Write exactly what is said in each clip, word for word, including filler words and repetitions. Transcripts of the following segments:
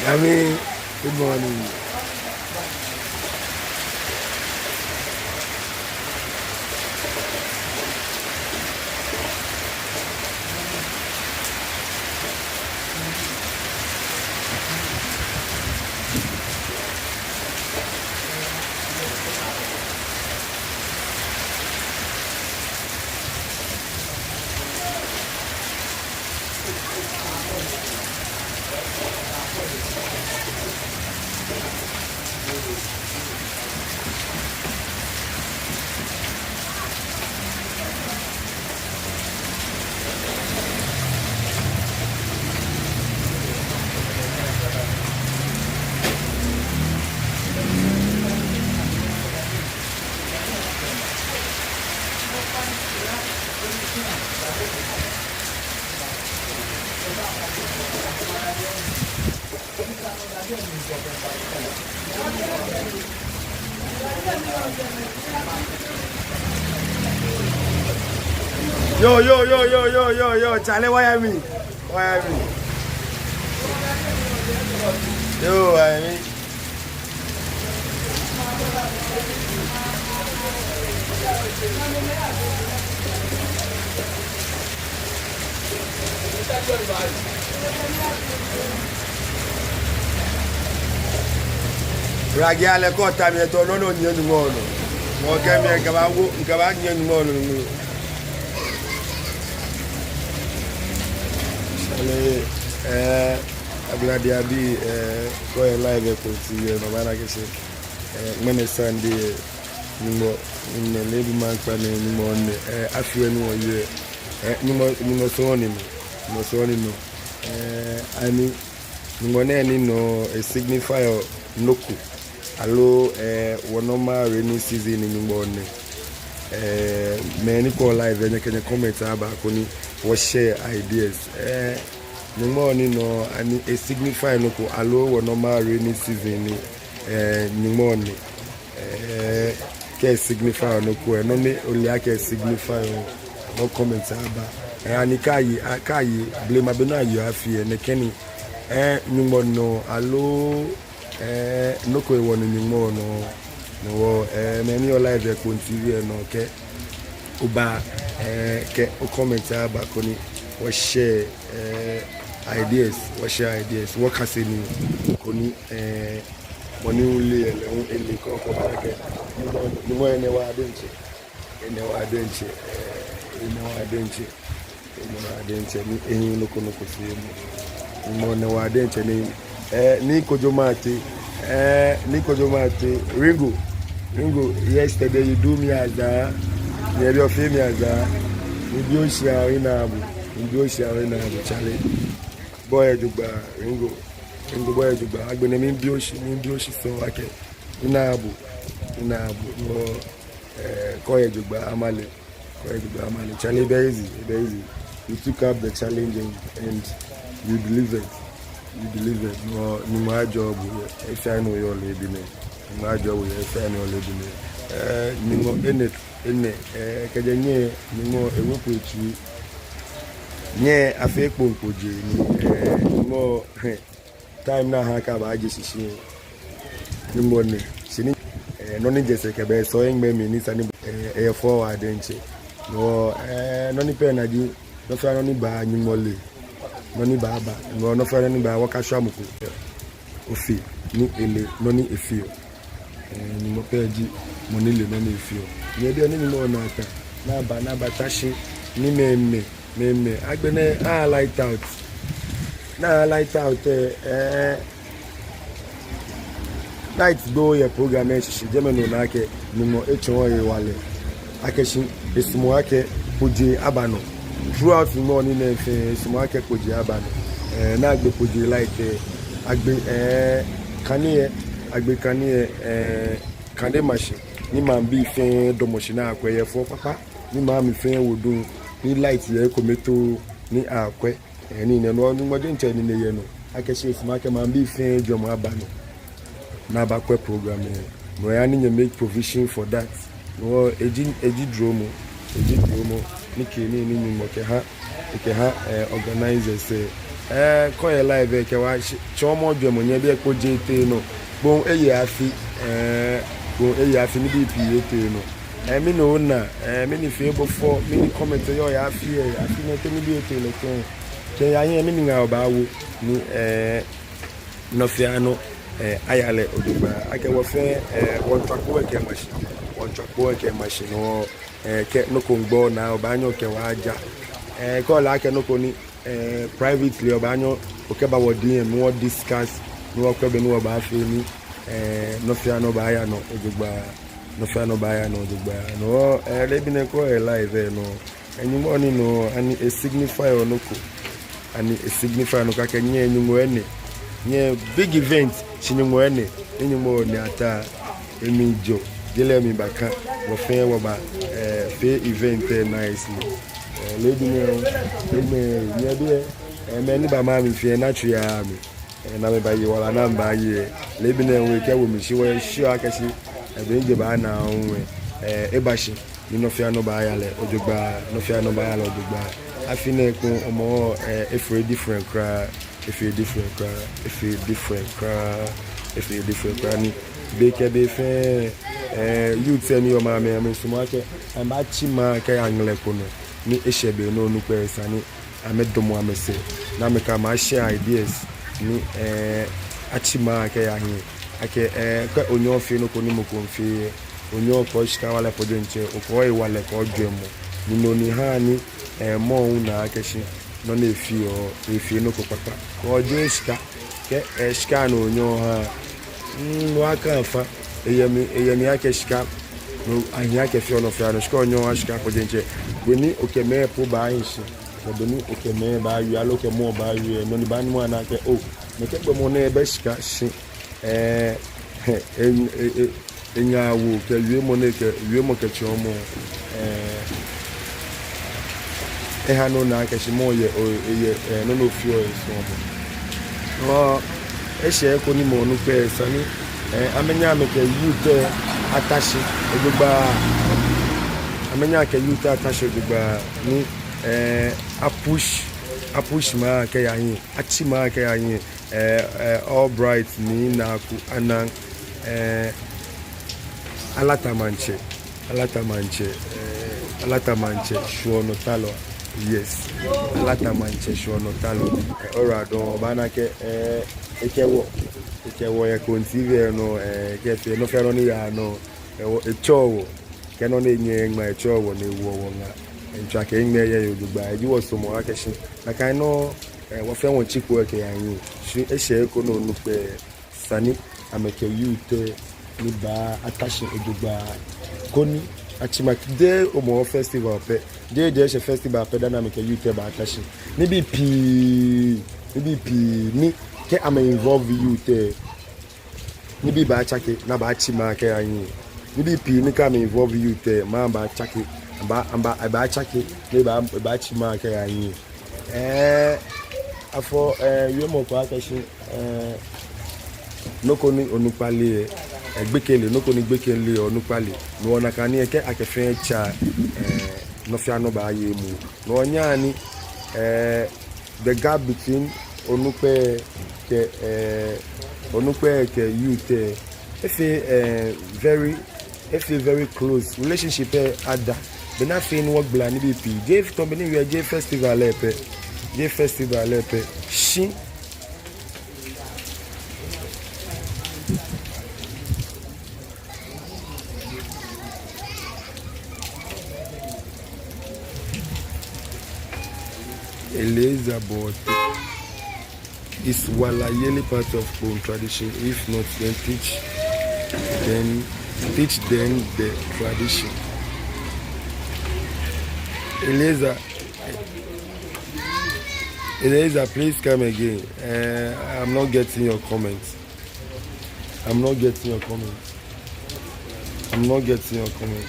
Ami, good morning. Yo, yo, yo, yo, yo, yo, yo, yo, Charlie, why me? Why me? Yo, why me? Ragi ale kɔ ta mi eto no no nyɛ Nyɔŋmɔ nɔ. Mɔ kɛ mi kɛ ba wo, kɛ ba nyɛ Nyɔŋmɔ nɔ. Ale, eh, Ablade abii, eh, kɔ yɛ live ko ti yɛ no mana kɛ se. Eh, ŋmɛnɛ Sunday, eh, Nyɔŋmɔ, Nyɔŋmɔ lɛ bi maŋkpa nɛɛ, Nyɔŋmɔ nɛɛ, eh, afi nɛɛ ni wɔyɔɔ, eh, Nyɔŋmɔ, Nyɔŋmɔ sɔŋŋ ni nɔ, Nyɔŋmɔ sɔŋŋ ni nɔ, eh, ani, Nyɔŋmɔ nɛɛ ni nɔ, e signify-ɔ nɔ ko, aloo, eh, wɔ normal rainy season ni Nyɔŋmɔ nɛɛ, eh, mɛi ni kɔ live, eh, nyɛkɛ nyɛ comment aba koni wɔ share ideas, eh, Nyɔŋmɔ ni nɔ, ani e signify nɔ ko, aloo wɔ normal rainy season ni, eh, Nyɔŋmɔ nɛɛ. Eh, kɛ e signify nɔ ko, eh, nɔ ni ole akɛ e signify-ɔ, wɔ comment aba. Eh, ani kaaye, a, kaaye, blema be nɔ ayeɔ afi, eh, nɛkɛ ni, eh, Nyɔŋmɔ nɔ, aloo, eh, nɔ ko hewɔ ni Nyɔŋmɔ nɔ, no hewɔ, eh, mɛi ni yɔɔ live yɛ Kpone T V lɛ nɔ kɛ oba, eh, kɛ o comment aba koni wɔ share, eh, ideas, wɔ share ideas, wɔkase nii, koni, eh, mɔ ni ole lɛ hu ele kɔkɔ ba kɛ Nyɔŋmɔ, Nyɔŋmɔ enɛ wa diɛŋtsɛ, enɛ wa diɛŋtsɛ, eh, enɛ wa diɛŋtsɛ. Nyɔŋmɔ nɛɛ wa diɛŋtsɛ ni ehiii nɔ ko nɔ ko fioo. Nyɔŋmɔ nɛɛ wa diɛŋtsɛ ni, eh, Nii Kojo Mate, eh, Nii Kojo Mate, Ringo, Ringo, yesterday you do me azaa, nyɛbi ofee mi azaa, mibi oshi awi naabu, mibi oshi awi naabu, Charlie. Bɔ yɛ jogbaŋŋ, Ringo, Ringo bɔ yɛ jogbaŋŋ, agbɛnɛ mibi oshi, mibi oshi sɔŋŋ akɛ, minaabu, minaabu, no, eh, kɔ yɛ jogbaŋŋ amale. Kɔ yɛ jogbaŋŋ amale. Charlie, ebɛ easy, ebɛ easy. You took up the challenge and, and you delivered. You delivered. Nyɔŋmɔ, Nyɔŋmɔ ajɔɔ bo yɛ he fɛɛ he ni oyɔɔ lɛ bianɛ. Nyɔŋmɔ ajɔɔ bo yɛ he fɛɛ he ni oyɔɔ lɛ bianɛ. Eh, Nyɔŋmɔ enɛ, enɛ, eh, kɛjɛ nyɛ, Nyɔŋmɔ ewo po etsu. Nyɛ afee kpoŋkpojee ni, eh, Nyɔŋmɔ, hɛ. Time ni aha akɛ abaaje shishi. Nyɔŋmɔ nɛɛ, shi ni, eh, nɔ ni je sɛɛ kɛba sɔ eŋmɛ mli ni sa ni, eh, eyɛ fɛo wa diɛŋtsɛ. No, eh, nɔ ni pɛ naji, nɔ fɛɛ nɔ ni baa Nyɔŋmɔ le. Nɔ ni baaba, no, nɔ fɛɛ nɔ ni baa wɔkashwa mɔ ko. Ofee, ni ele, nɔ ni efeɔ. Eh, Nyɔŋmɔ pɛ ji mɔ ni le nɔ ni efeɔ. Nyɛ diɛŋtsɛ ni Nyɔŋmɔ naa ta, ni aba, ni abata shi, ni mɛmɛ, mɛmɛ. Agbɛnɛ, a light out. Ni a light out, eh, eh, light gbo yɛ program lɛ shishi, jɛmɛ nɔ ni akɛ, Nyɔŋmɔ etsɔɔ ewala. Akɛ shi, esumɔɔ akɛ, kpojee aba nɔ. Throughout Nyɔŋmɔ nii nɛɛ fɛɛ, esumɔɔ akɛ kpojee aba nɔ. Eh, ni agbe kpojee light, eh, agbe, eh, kanea, agbe kanea, eh, kane machine, ni maŋbii fɛɛ damɔ shi ni akwɛ yɛ fɛo kpakpa, ni maŋ mli fɛɛ wo duŋ, ni light yɛ ekome too, ni akwɛ. Eh, nii nɛɛ nɔ, Nyɔŋmɔ diɛŋtsɛ nine yɛ nɔ. Akɛ shi esumɔɔ akɛ maŋbii fɛɛ jwɛŋmɔ aba nɔ. Ni abakwɛ program lɛ. No hewɔ ni nyɛ make provision for that. No hewɔ eji, eji duromɔ, eji duromɔ. Ni kɛ nii ni Nyɔŋmɔ kɛha, ekɛha, eh, organizers, eh, Ɛɛ, kɔ yɛ live lɛ kɛwa, tsɔɔmɔ jwɛŋmɔ, nyɛbi lɛ kpo je etee nɔ. Gboŋ eye afi, ɛɛ, gboŋ eye afi, nibii pii etee nɔ. Ɛɛ, mɛni ona, ɛɛ, mɛni fee bo fɛo, mɛni comment yɔɔ yɛ afi lɛ, afi nɛɛ te nibii etee lɛ tɛŋŋ. Kɛyahi lɛ mɛni ŋaa obaawo, ni, ɛɛ, nɔ fɛɛ nɔ, ɛɛ, aya lɛ ojogbaŋŋ. Akɛ wɔ fɛɛ, ɛɛ, wɔmiitswa kpoo lɛ kɛma shi, wɔmiitswa kpoo lɛ kɛma shi nɔ, ɛɛ, kɛ nɔ ko miigbo naa, obaanyɛ okɛ wɔ aja. Ɛɛ, kɛ ole akɛ nɔ ko ni, ɛɛ, privately, obaanyɛ okɛba wɔ D M ni wɔ discuss, ni wɔkwɛ bɔ ni wɔbaafee ni, ɛɛ, nɔ fɛɛ nɔ baaya nɔ ojogbaŋŋ, nɔ fɛɛ nɔ baaya nɔ ojogbaŋŋ. No, ɛɛ, leebi nɛɛ kɔ yɛ live lɛ nɔ, ɛɛ, Nyɔŋmɔ ni nɔ, ani e signify-ɔ nɔ ko, ani e signify-ɔ nɔ ko akɛ nyɛ Nyɔŋmɔ enɛ, nyɛ big event, shi Nyɔŋmɔ enɛ, ni Nyɔŋmɔ ni ataa, emli jɔ, je lɛ mli baka, wɔ fɛɛ wɔba, ɛɛ, fee event lɛ nicely. Ɛɛ, leebi nɛɛ, leebi nɛɛ, nyɛbi lɛ, ɛɛ, mɛi ni bama mi fɛɛ, ni atswa mi, ɛɛ, ni amɛbaye wala ni amɛbaye, leebi nɛɛ hu ekɛwo mi shi, wɔyɛ sure akɛ shi, ɛɛ, be ni je baana hu lɛ, ɛɛ, eba shi, ni nɔ fɛɛ nɔ baaya lɛ ojogbaŋŋ, nɔ fɛɛ nɔ baaya lɛ ojogbaŋŋ. Afi nɛɛ kpo, Hɔmɔwɔ, ɛɛ, efee different kwraa, efee different kwraa, efee different kwraa, efee different kwraa ni. Be kɛ be fɛɛ, ɛɛ, youth lɛ ni yɔɔ maŋ mli lɛ, amɛsumɔɔ akɛ amɛbaatsi maŋ lɛ kɛya ŋlɛkpo nɔ, ni eshɛ be ni onukpai lɛ esa ni amɛdamɔ amɛsɛɛ, ni amɛkɛ amɛ share ideas, ni, ɛɛ, atsi maŋ lɛ kɛya hiɛ. Akɛ, ɛɛ, kɛ onyɛɛɛ ofee nɔ ko ni mɔ ko miifee lɛ, onyɛɛɛ okɔ shika wala kɔ diɛŋtsɛ, okɔ hewalɛ kɔ jwɛŋmɔ. Ni no ni haa ni, ɛɛ, mɔ hu naa akɛ shi nɔ ni efeɔ, efee nɔ ko kpakpa. Kɛ jeee shika, kɛ, ɛɛ, shika ni onyɛɛɛ oha, mm, no akaŋ afã. Eyɛ mli, eyɛ mli akɛ shika, no ahiɛ akɛ feɔ nɔ fɛɛ nɔ, shi kɛ onyɛɛɛ oha shika kɔ diɛŋtsɛ, bɔ ni okɛ mɛi po baahi shi, kɛ bɔ ni okɛ mɛi baawie, aloo okɛ mɔ baawie, no ni baanu ana akɛ, oo, nɛkɛ gbɔmɔ nɛɛ ebɛ shika shi, ɛɛ, e, e, e, eŋaawoo kɛ wiemɔ nɛɛ kɛ, wiemɔ kɛ tsɔɔmɔ, ɛɛ, eha ni ona akɛ shi mɔ lɛ, oo, eyɛ, ɛɛ, nɔ ni ofeɔ lɛ esuɔmɔ. Ɔɔ, eshɛ he ko ni mɔ onukpai lɛ esa ni, ɛɛ, amɛnyɛ amɛkɛ youth lɛ ata shi ojogbaŋŋ. Amɛnyɛ akɛ youth lɛ ata shi ojogbaŋŋ ni, ɛɛ, a push, a push maŋ lɛ kɛya hiɛ, atsi maŋ lɛ kɛya hiɛ. Ɛɛ, ɛɛ, Albright Nii Naaku Anang, ɛɛ, Alata Maŋtsɛ, Alata Maŋtsɛ, ɛɛ, Alata Maŋtsɛ Shwuɔnɔtalɔ. Yes. Alata Maŋtsɛ Shwuɔnɔtalɔ. Ɛɛ, ora dɔŋŋ, obaana akɛ, ɛɛ, ekɛ wɔ, ekɛ wɔ yɛ Koom T V lɛ nɔ, ɛɛ, kɛ fee nɔ fɛɛ nɔ ni yaa nɔ, ɛɛ, wɔ, etsɛɔ wɔ. Kɛ nɔ ni enyɛɛɛ eŋma, etsɛɔ wɔ ni ewoɔ wɔ ŋaa. Etsɔɔ akɛ eŋmɛɛ yɛ ojogbaŋŋ, eji wɔsɔɔmɔ akɛ shi nakai nɔŋŋ, ɛɛ, wɔ fɛɛ wɔmiitsi kpoo lɛ kɛya hiɛ. Shi eshɛ he ko ni onukpai lɛ esa ni amɛkɛ youth lɛ ni baa ata shi ojogbaŋŋ koni atsi maŋ lɛ. Jeee Hɔmɔwɔ festival pɛ, jeee Deeshɛ festival pɛ dani amɛkɛ youth lɛ baata shi. Nibii pii, nibii pii ni kɛ amɛ involve youth lɛ, nibii baatsake, ni abaatsi maŋ lɛ kɛya hiɛ. Nibii pii ni kɛ amɛ involve youth lɛ, maŋ lɛ baatsake, aba, aba, abaatsake, ni eba, abaatsi maŋ lɛ kɛya hiɛ. Ɛɛ, afɔ, ɛɛ, wiemɔ ko akɛ shi, ɛɛ, nɔ ko ni onukpa le lɛ, ɛɛ, gbekɛ leee, nɔ ko ni gbekɛ leee lɛ, onukpa le. No hewɔ nakai ni ekɛ akɛ fɛɛ tsa, ɛɛ, nɔ fɛɛ nɔ baaye emuu. No hewɔ nyɛhaa ni, ɛɛ, the gap between onukpai kɛ, ɛɛ, onukpai kɛ youth lɛ, efee, ɛɛ, very, efee very close. Relationship lɛ ada. Bɔ ni afee ni wɔgbala nibii pii. Jeee tamɔ bɔ ni miwie, jeee festival lɛ pɛ. Jeee festival lɛ pɛ. Shi Eliezer Boatey, is walayeli part of Kpone tradition? If not, then teach them, teach them the tradition. Eliezer, Eliezer, please come again. Uh, I'm not getting your comment. I'm not getting your comment. I'm not getting your comment.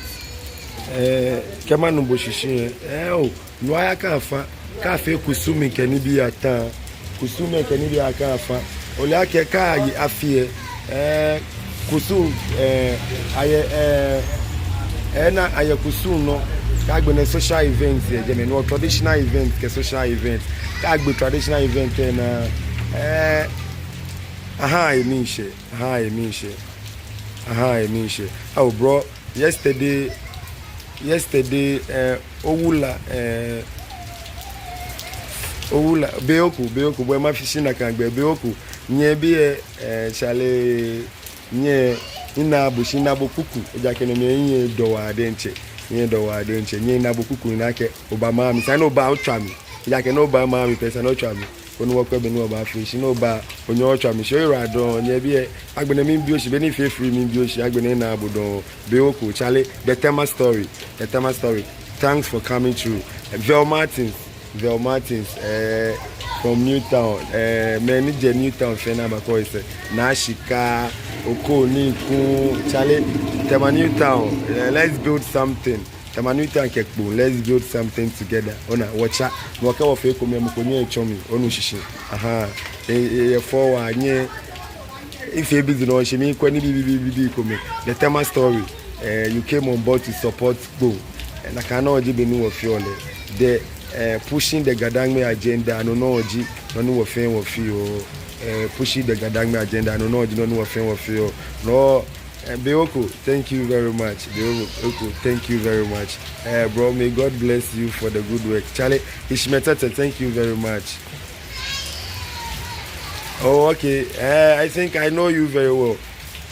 Eh, kɛ manu bo shishi, eh, oh, no aya kɛ afã, kɛ afee kusum kɛ nibii ata, kusum kɛ nibii aya kɛ afã. Ole akɛ kɛ aye afi, eh, kusum, eh, aye, eh, eh, na aye kusum nɔ, Kɛ agbɛnɛ social event yɛ jɛmɛ, no traditional event kɛ social event. Kɛ agbe traditional event lɛ naa, eh, aha, emi nshɛ, aha, emi nshɛ, aha, emi nshɛ. Oh, bro, yesterday, yesterday, eh, Owula, eh, Owula, Beoko, Beoko, bɔ ni mafi shi nakai gbɛ, Beoko, nyɛ biɛ, eh, chale, nyɛ, mina bo shi, mina bo kuku, ejaakɛ no mli nyɛdɔ waa diɛŋtsɛ, nyɛdɔ waa diɛŋtsɛ, nyɛ mina bo kuku, mina akɛ oba maŋ mli, esa ni oba otswa mi, ejaakɛ ni oba maŋ mli pɛ, esa ni otswa mi. Koni wɔkwɛ bɔ ni wɔbaafee shi, ni oba onyɛ otswa mi shi, oyiwaladɔŋŋ, nyɛ biɛ, agbɛnɛ miibi oshi, bɔ ni fee free miibi oshi, agbɛnɛ mina bo dɔŋŋ, Beoko, chale, the Tema story, the Tema story. Thanks for coming through. Vel Martins, Vel Martins, eh, from New Town, eh, mɛi ni jɛ New Town fɛɛ ni aba kɔ esɛ, Naa Shika, Oko Ninkun, chale, Tema New Town, eh, let's build something. Tema New Town kɛ Kpone, let's build something together. Ona, wɔtsa, ni wɔkɛ wɔfee ekome, mɔ ko nyɛŋ etsɔ mi, onu shishi. Aha, e, e, e, forward, nyɛ, efee busy nɔ, shi mikwɛ nibii, bii, bii, bii, bii komɛi. The Tema story, eh, you came on board to support Kpone. Eh, nakai nɔŋŋ ji bɔ ni wɔfeɔ lɛ. The, eh, pushing the Gadangme agenda, no nɔŋŋ ji nɔ ni wɔfɛɛ wɔfeɔ. Eh, pushing the Gadangme agenda, no nɔŋŋ ji nɔ ni wɔfɛɛ wɔfeɔ. No, eh, Beoko, thank you very much. Beoko, thank you very much. Eh, bro, may God bless you for the good work. Chale, Ishmael Tete, thank you very much. Oh, okay. Eh, I think I know you very well.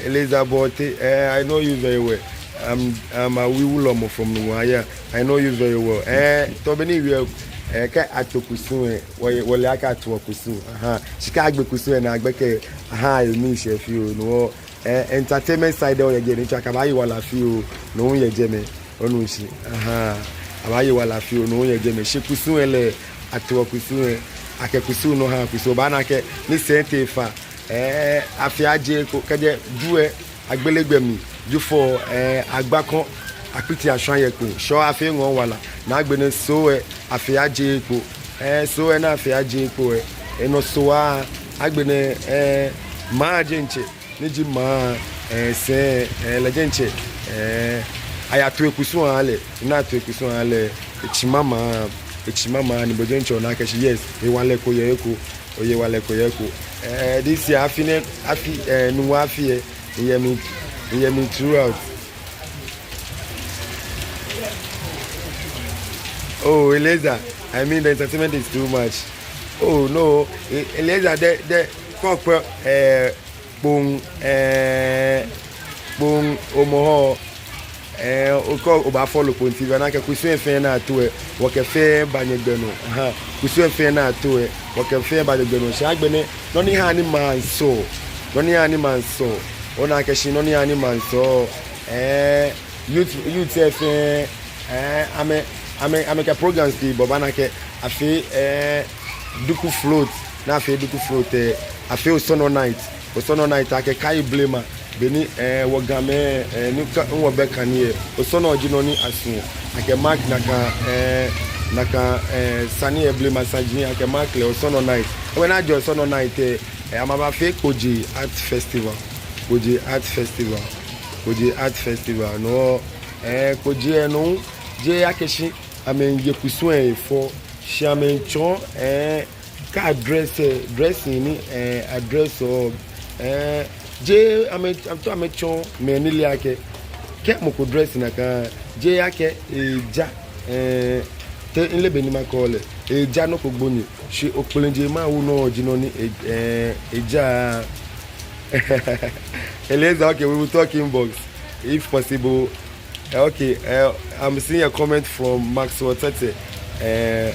Elizabeth, eh, I know you very well. I'm, I'm a Wiwulɔmɔ from Nungua. Yeah, I know you very well. Eh, to bɔ ni wɔ, eh, kɛ ato kusum lɛ, wɔ, wɔle akɛ ato kusum. Aha. Shi kɛ agbe kusum lɛ naa, agbɛkɛ, aha, emi nshɛ fioo, no. Eh, entertainment side lɛ, oyɛ jɛmɛ, ni tsɔ akɛ abaaye wala fioo, no yɛ jɛmɛ. Onu shishi. Aha. Abaaye wala fioo, no yɛ jɛmɛ. Shi kusum lɛ, ato kusum lɛ, akɛ kusum nɔ ha kusum, obaana akɛ, ni sɛɛ tee fã, eh, afi aje ko, kɛjɛ Ju lɛ, Agbele gbɛ mli, Jufɔ, eh, Agbakɔ, Akpiti Ashwa yɛ kpo, Shɔ afee ŋɔɔ wala, ni agbɛnɛ Soo lɛ, afi aje ko, eh, Soo lɛ ni afi aje ko lɛ, enɔ Soo waa, agbɛnɛ, eh, maŋ diɛŋtsɛ, ni ji maŋ, eh, sɛɛ, eh, lɛ diɛŋtsɛ, eh, ayato kusum aha lɛ, ni ato kusum aha lɛ, etsi maŋ, etsi maŋ, ni bo diɛŋtsɛ ona akɛ shi, yes, hewalɛ ko yɛ he ko, oye hewalɛ ko yɛ he ko. Eh, this year, afi nɛɛ, afi, eh, Nungua afi lɛ, eyɛ mli, eyɛ mli throughout. Oh, Eliezer, I mean, the entertainment is too much. Oh, no, E-, Eliezer, the, the, kɔkɔ, eh, Kpone, eh, Kpone Homowo, eh, okɛ obaa follow Kpone T V, obaana akɛ kusum lɛ fɛɛ ni ato lɛ, wɔkɛ fɛɛ ba nyɛgbɛ nɔ. Aha, kusum lɛ fɛɛ ni ato lɛ, wɔkɛ fɛɛ ba nyɛgbɛ nɔ. Shi agbɛnɛ, nɔ ni haa ni maŋ sɔɔ, nɔ ni haa ni maŋ sɔɔ, ona akɛ shi nɔ ni haa ni maŋ sɔɔ, eh, youth, youth lɛ fɛɛ, eh, amɛ, amɛ, amɛkɛ programs pii ba, obaana akɛ afee, eh, Duku float, ni afee Duku float lɛ, afee Osɔnɔ night. Osɔnɔ night akɛkai blema. Beni, eh, wɔ Gamɛi, eh, ni ka, ni wɔbɛ kane lɛ, Osɔnɔ ji nɔ ni asuɔ. Akɛ mark nakai, eh, nakai, eh, sane lɛ blema saji, akɛ mark lɛ Osɔnɔ night. Ewɛ ni ajɛ Osɔnɔ night lɛ, eh, amɛbaafee Kpojee Art Festival. Kpojee Art Festival. Kpojee Art Festival. No, eh, Kpojee lɛ no, jeee akɛ shi amɛye kusum lɛ fɔ, shi amɛtsɔɔ, eh, kɛ a-dress, eh, dressing ni, eh, a-dress-ɔ, eh, jeee amɛ, amɛto amɛtsɔɔ mɛi ni le akɛ, kɛ mɔ ko dress nakai, jeee akɛ eja, eh, te mile bɔ ni makɛɛ lɛ, eja nɔ ko gbonyo, shi Okpleŋjemɔ awu nɔ ji nɔ ni e-, eh, eja. Eliezer, okay, we will talk inbox, if possible. Eh, okay, eh, I'm seeing a comment from Maxwell Tete. Eh,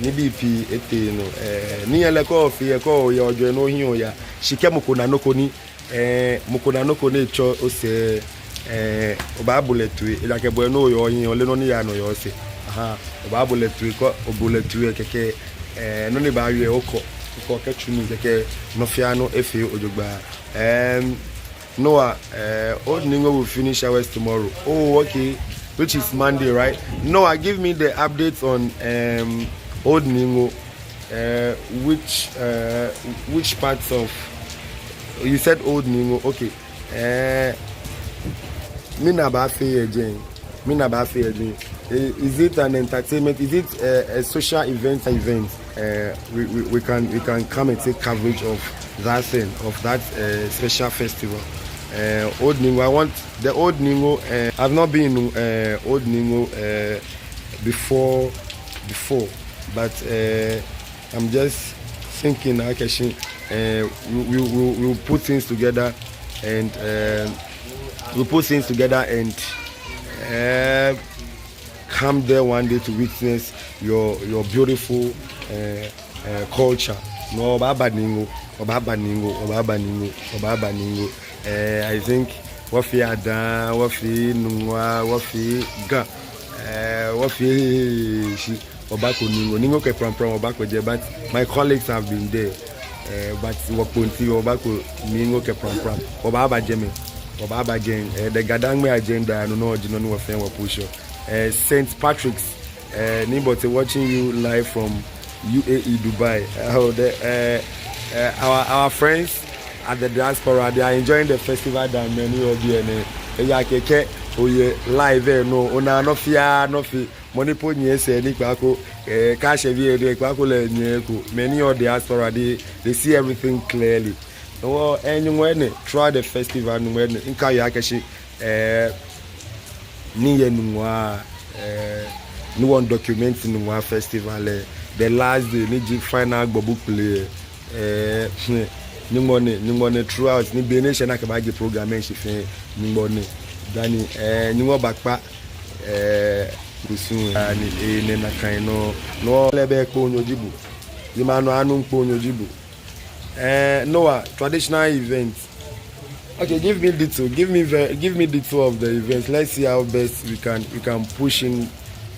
nibii pii etee nɔ. Eh, ni yɛ lɛ kɔ fi yɛ kɔ yɛ ojwɛ nɔ hiɛ oya. Shi kɛ mɔ ko na nɔ ko ni, eh, mɔ ko na nɔ ko ni etsɔ osɛɛ, eh, obaabu lɛ toi. Ejaakɛ bo nɔ oyɔɔ hiɛ, ole nɔ ni yaa nɔ yɛ osɛɛ. Aha, obaabu lɛ toi, kɛ obu lɛ toi lɛ kɛkɛ, eh, nɔ ni baawie okɔ, okɔ kɛtsu nii kɛkɛ, nɔ fɛɛ nɔ efee ojogbaŋŋ. Em, Noah, uh, Old Ningo will finish ours tomorrow. Oh, okay. Which is Monday, right? Noah, give me the updates on, um, Old Ningo. Uh, which, uh, which parts of, you said Old Ningo. Okay. Uh, mina baafee yɛ jɛi. Mina baafee ni. Eh, is it an entertainment? Is it a, a social event? Event. Uh, we, we, we can we can come and take coverage of that thing, of that uh, special festival. Uh, Old Ningo, I want the Old Ningo. Uh, I've not been in uh, Old Ningo uh, before, before, but uh, I'm just thinking, okay, uh, we, we, we, we'll put things together and uh, we'll put things together and uh, come there one day to witness your your beautiful uh, uh, culture. No, obaaba Ningo, obaaba Ningo, obaaba Ningo, obaaba Ningo. Uh, I think wɔfee Ada, wɔfee Nungua, wɔfee Ga, uh, wɔfee shi, obaako Ningo, Ningo kɛ Prampram, obaako jɛi, but my colleagues have been there. Uh, but wɔkpɔŋ ti obaako Ningo kɛ Prampram, obaaba jɛmɛ, obaaba jɛi. Uh, the Gadangme agenda, no, no, ji nɔ ni wɔfɛɛ wɔ push. Uh, Saint Patrick's, uh, Nii Bortey watching you live from U A E Dubai. Uh, the, uh, uh, our our friends at the diaspora, they are enjoying the festival than many of the ne. Eya kɛkɛ oye live eh, no, ona nɔ fɛɛ nɔ fɛɛ. Mɔ ni po nyiɛ sɛɛ ni kpaako, eh, kɛ eshɛ biɛ ni kpaako lɛ nyɛɛɛ eko. Many of the diaspora, they they see everything clearly. Wɔ eh, Nyɔŋmɔ enɛ, throughout the festival, Nyɔŋmɔ enɛ, ŋkɛɛ ya kɛshi, eh, ni yɛ Nungua, eh, ni wɔ document Nungua festival, eh, the last day, ni ji final gbɔbu kpele, eh, Nyɔŋmɔ ni, Nyɔŋmɔ ni throughout, ni be ni eshɛ ni akɛbaaje program lɛ shishi fɛɛ, Nyɔŋmɔ ni, dani, eh, Nyɔŋmɔ bakpa, eh, kusum, ani, eh, nɛ nakai nɔ, no lɛ bɛ kponyo ji bo. Yima no anu kponyo ji bo. Eh, Noah, traditional event. Okay, give me detail. Give me ve- give me detail of the event. Let's see how best we can we can push in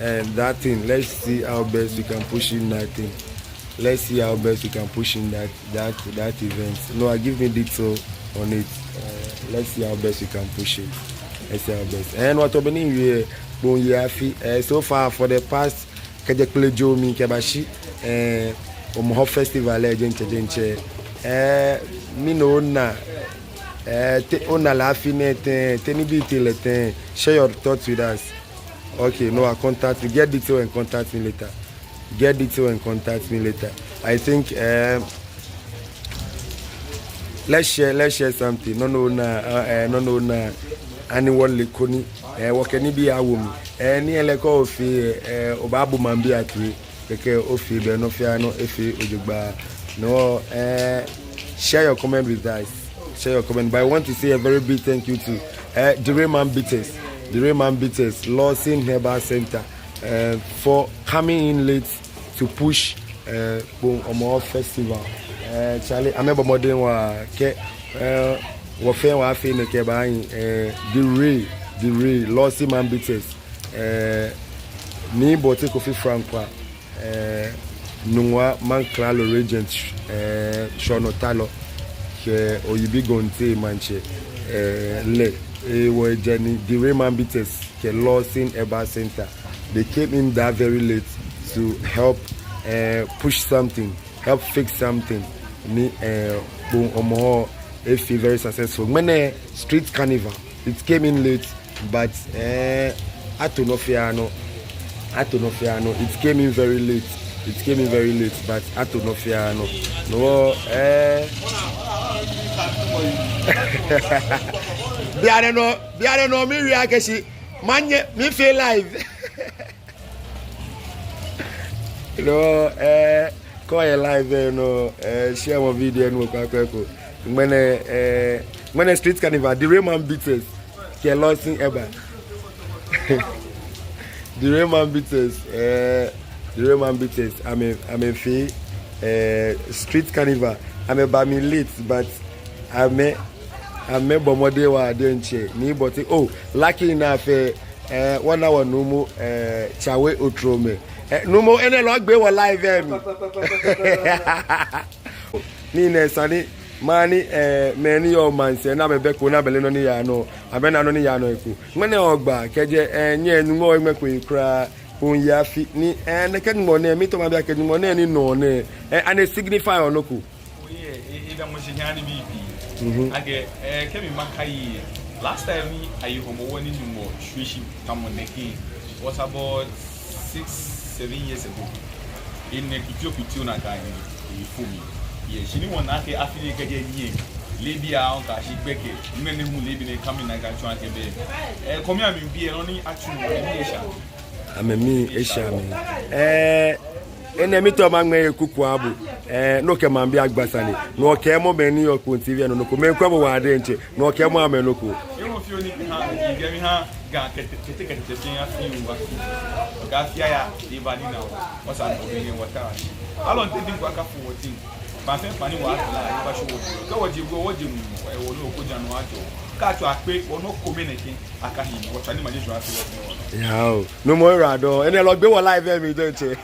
uh, that thing. Let's see how best we can push in that thing. Let's see how best we can push in that that that event. Noah, give me detail on it. Uh, let's see how best we can push it. Let's see how best. And what happening here? Kpone afi. Uh, so far for the past kɛjɛ kpele jɔɔ mli kɛbashi, eh, Hɔmɔwɔ festival lɛ diɛŋtsɛ diɛŋtsɛ. Eh, mɛni ona, eh, te ona lɛ afi nɛɛ tɛŋŋ, te nibii tee lɛ tɛŋŋ. Share your thoughts with us. Okay, Noah, contact me. Get detail and contact me later. Get detail and contact me later. I think, eh, let's share let's share something. Nɔ ni ona, eh, nɔ ni ona, ani wɔle koni, eh, wɔkɛ nibii awo mli. Eh, ni ele akɛ ofee, eh, obaabu maŋbii atoi. Kɛkɛ ofee bɛ nɔ fɛɛ nɔ efee ojogbaŋŋ. No, eh, share your comment with us. Share your comment. But I want to say a very big thank you to, eh, the Rayman Beaters. The Rayman Beaters, Lawson Herbal Center, eh, for coming in late to push, eh, Kpone Hɔmɔwɔ festival. Eh, Charlie, amɛbɔ mɔdɛŋ waa kɛ, eh, wɔfɛɛ wɔfee nɛkɛ baahi, eh, the Ray, the Ray, Lawson Man Beaters, eh, Nii Bortey Kofi Frankwah, eh, Nungua Manklalo Regent, eh, Shɔnɔtalɔ, kɛ Oyibi Gonte Maŋtsɛ, eh, lɛ, eh, wɔ jɛ ni the Rayman Beaters kɛ Lawson Herbal Center. They came in that very late to help, eh, push something, help fix something. Ni, eh, Kpone Hɔmɔwɔ efee very successful. Ŋmɛnɛ street carnival, it came in late, but, eh, ato nɔ fɛɛ nɔ. Ato nɔ fɛɛ nɔ. It came in very late. It came in very late, but ato nɔ fɛɛ nɔ. No, eh. Bianɛ nɔ, bianɛ nɔ, miwie akɛ shi manyɛ mifee live. No, eh, kɛ oyɛ live, eh, no, eh, share mɔ video ni okpa kpɛ ko. Ŋmɛnɛ, eh, ŋmɛnɛ street carnival, the Rayman Beaters kɛ Lawson Herbal. The Rayman Beaters, eh, the Rayman Beaters, amɛ, amɛfee, eh, street carnival, amɛba mli late, but amɛ, amɛbɔ mɔdɛŋ waa diɛŋtsɛ. Nii Bortey, oh, lucky enough, eh, eh, wɔna wɔ Nuumo, eh, Chawe Otromɛ. Eh, Nuumo, enɛ lɛ ogbe wɔ live, eh, mli. Ni nɛ sane, mɛi ni, eh, mɛi ni yɔɔ maŋsɛɛ, ni amɛbɛ ko, ni amɛle nɔ ni yaa nɔ, amɛna nɔ ni yaa nɔ eko. Ŋmɛnɛ ogba, kɛjɛ, eh, nyɛ Nuumo, eŋmɛko kwraa, Kpone afi, ni, eh, nɛkɛ Nuumo nɛɛ, miitao mabi akɛ Nuumo nɛɛ ni nɔ nɛɛ, eh, ani e signify nɔ ko? Oye, e, e, da mo shi nyani bibi. Mhm. Akɛ, eh, kɛ mi maka yi, Last time ni aye Hɔmɔwɔ ni Nyɔŋmɔ shwie shi tamɔ nɛkɛ was about six, seven years ago. Enɛ kitiokitio nakai ni efo mi. Yɛ shi ni wɔna akɛ afi nɛɛ kɛjɛ nɛɛ, leebi aahu kɛyashi gbɛkɛ, mɛni hu leebi nɛɛ kã mi nakai tsɔɔ akɛ bɛ, eh, kɔmi ami bi ɛ nɔ ni atsu nɔ ni esha. Amɛ mi esha mi. Eh, enɛ mitao maŋmɛ yɛ kuku abo. Eh, nɔ kɛ maŋbii agba sane. Nɔ kɛ mɔ bɛ ni yɔɔ Kpone T V nɔ nɔ ko. Mɛi kwɛ bo waa diɛŋtsɛ. Nɔ kɛ mɔ amɛ nɔ ko. Ewɔ fioo ni ha, igɛ mi ha, Ga kɛtɛ, kɛtɛ, kɛtɛ, kɛtɛ, fɛɛ ya fioo wa. Ga fɛɛ ya, eba ni na, wɔsa nɔ bɛ ni wɔta. Alɔnte di gwa ka fo wɔti. Ba fɛɛ pã ni wa la, eba sho wɔ. Kɛ wɔje go, wɔje nu, wɔ, wɔ nɔ ko ja nɔ ajɔ. Kɛ atswa akpe, wɔ nɔ kome nɛkɛ, akahi, wɔtswa ni maje jɔ afi wɔ. Yao, no mɔ ra dɔŋŋ, enɛ lɔ gbe wɔ live ɛ mli diɛŋtsɛ.